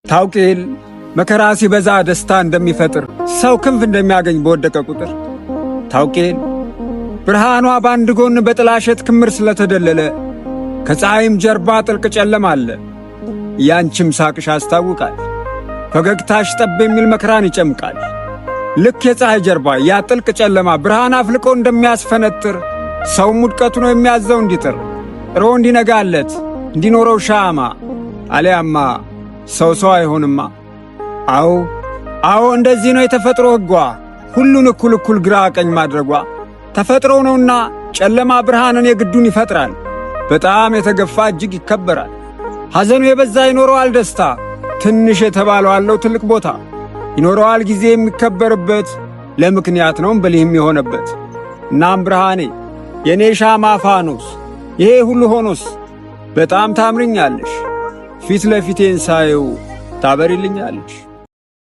ታውቂል መከራ ሲበዛ ደስታ እንደሚፈጥር፣ ሰው ክንፍ እንደሚያገኝ በወደቀ ቁጥር። ታውቂል ብርሃኗ በአንድ ጎን በጥላሸት ክምር ስለተደለለ ከፀሐይም ጀርባ ጥልቅ ጨለማ አለ። ያንቺም ሳቅሽ ያስታውቃል። ፈገግታሽ ጠብ የሚል መከራን ይጨምቃል። ልክ የፀሐይ ጀርባ ያ ጥልቅ ጨለማ ብርሃን አፍልቆ እንደሚያስፈነጥር፣ ሰውም ውድቀቱ ነው የሚያዘው እንዲጥር፣ ጥሮ እንዲነጋለት፣ እንዲኖረው ሻማ፣ አሊያማ ሰው ሰው አይሆንማ። አዎ አዎ፣ እንደዚህ ነው የተፈጥሮ ሕጓ፣ ሁሉን እኩል እኩል ግራ ቀኝ ማድረጓ። ተፈጥሮ ነውና ጨለማ ብርሃንን የግዱን ይፈጥራል። በጣም የተገፋ እጅግ ይከበራል። ሐዘኑ የበዛ ይኖረዋል ደስታ። ትንሽ የተባለው አለው ትልቅ ቦታ ይኖረዋል ጊዜ የሚከበርበት፣ ለምክንያት ነው ብልህም የሆነበት። እናም ብርሃኔ፣ የኔ ሻማ ፋኖስ፣ ይሄ ሁሉ ሆኖስ በጣም ታምርኛለሽ። ፊት ለፊቴን ሳየው ታበሪልኛለሽ።